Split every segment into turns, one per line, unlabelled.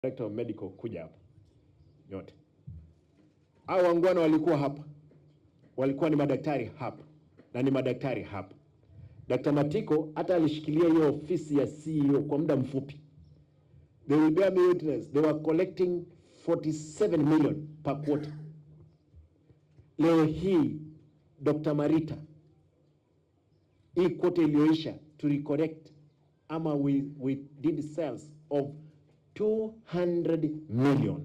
Director of Medical kuja hapa nyote. Hao wangwana walikuwa hapa, walikuwa ni madaktari hapa na ni madaktari hapa. Dr. Matiko hata alishikilia hiyo ofisi ya CEO kwa muda mfupi. They will bear me witness. They were collecting 47 million per quarter. Leo hii Dr. Marita, hii quarter iliyoisha to correct ama we did sales of 200 million.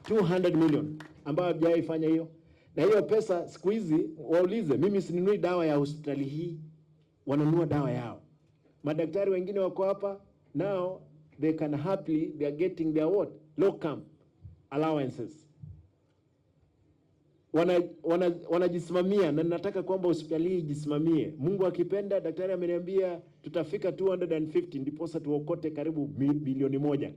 200 million ambayo hajaifanya hiyo. Na hiyo pesa siku hizi waulize, mimi sinunui dawa ya hospitali hii, wanunua dawa yao. Madaktari wengine wako hapa now, they can happily, they are getting their what? Locum allowances. Wanajisimamia na nataka kwamba hospitali hii ijisimamie. Mungu akipenda, daktari ameniambia tutafika 250 ndiposa tuokote karibu bilioni 1.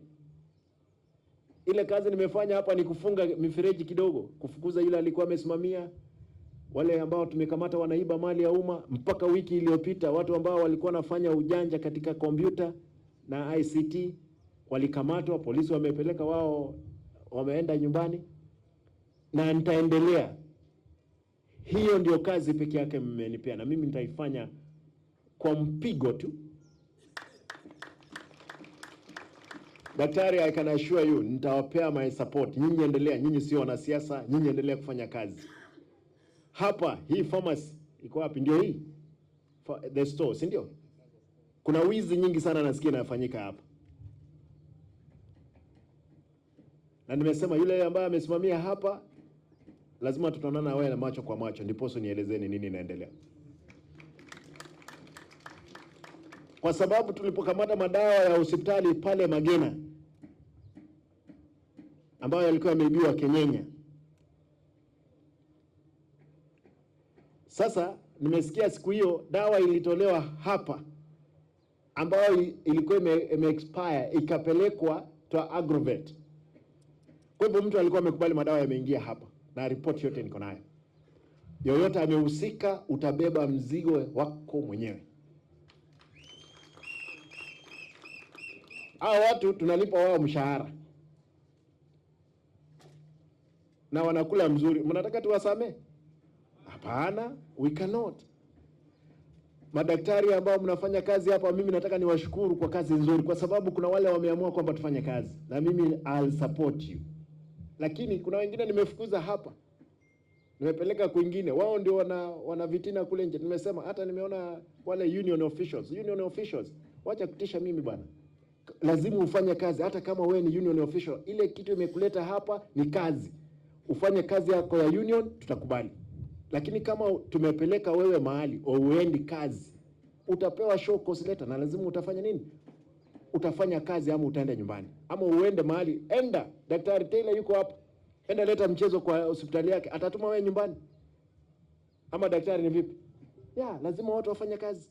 Ile kazi nimefanya hapa ni kufunga mifereji kidogo, kufukuza yule alikuwa amesimamia, wale ambao tumekamata wanaiba mali ya umma. Mpaka wiki iliyopita watu ambao walikuwa wanafanya ujanja katika kompyuta na ICT walikamatwa, polisi wamepeleka wao, wameenda nyumbani. Na nitaendelea. Hiyo ndio kazi peke yake mmenipea, na mimi nitaifanya kwa mpigo tu. Daktari, I can assure you, nitawapea my support. Nyinyi endelea, nyinyi sio wanasiasa, nyinyi endelea kufanya kazi. Hapa hii pharmacy iko wapi? Ndio hii the store, si ndio? Kuna wizi nyingi sana nasikia inafanyika hapa. Na nimesema yule ambaye amesimamia hapa lazima tutaonana wewe na macho kwa macho, ndiposa nielezeni nini inaendelea. Kwa sababu tulipokamata madawa ya hospitali pale Magena ambayo yalikuwa yameibiwa Kenyenya. Sasa nimesikia siku hiyo dawa ilitolewa hapa ambayo ilikuwa ime expire ikapelekwa to Agrovet. Kwa hivyo mtu alikuwa amekubali madawa yameingia hapa, na report yote niko nayo. Yoyote amehusika utabeba mzigo wako mwenyewe. Hao watu tunalipa wao mshahara na wanakula mzuri. Mnataka tuwasamee? Hapana, we cannot. Madaktari ambao mnafanya kazi hapa, mimi nataka niwashukuru kwa kazi nzuri, kwa sababu kuna wale wameamua kwamba tufanye kazi na mimi I'll support you. Lakini kuna wengine nimefukuza hapa, nimepeleka kwingine, wao ndio wana vitina kule nje. Nimesema hata nimeona wale union officials, union officials, wacha kutisha mimi bwana. Lazima ufanye kazi hata kama wewe ni union official. Ile kitu imekuleta hapa ni kazi. Ufanye kazi yako ya union, tutakubali. Lakini kama tumepeleka wewe mahali uendi kazi, utapewa show cause letter na lazima utafanya nini? Utafanya kazi ama utaenda nyumbani. Ama uende mahali, enda. Daktari Taylor yuko hapa. Enda leta mchezo kwa hospitali yake, atatuma wewe nyumbani. Ama daktari ni vipi? Ya, lazima watu wafanye kazi.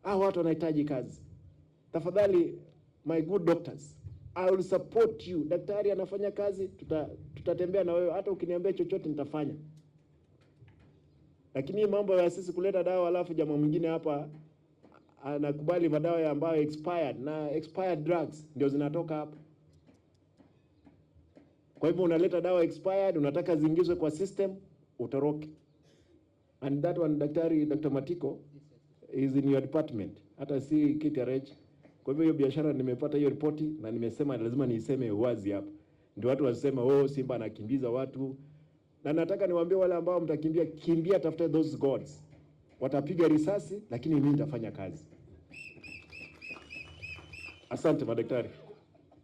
Hao watu wanahitaji kazi. Tafadhali my good doctors, I will support you. Daktari anafanya kazi, tutatembea na wewe, hata ukiniambia chochote nitafanya. Lakini mambo ya sisi kuleta dawa alafu jamaa mwingine hapa anakubali madawa ya ambayo expired, na expired drugs ndio zinatoka hapa. Kwa hivyo unaleta dawa expired, unataka ziingizwe kwa system, utoroke. And that one, Daktari Dr. Matiko is in your department, hata si KTRH. Kwa hivyo hiyo biashara nimepata hiyo ripoti na nimesema lazima niiseme wazi hapa. Ndio watu wasema oh, Simba anakimbiza watu. Na nataka niwaambie wale ambao mtakimbia, kimbia, tafuta those gods. Watapiga risasi lakini mimi nitafanya kazi. Asante madaktari.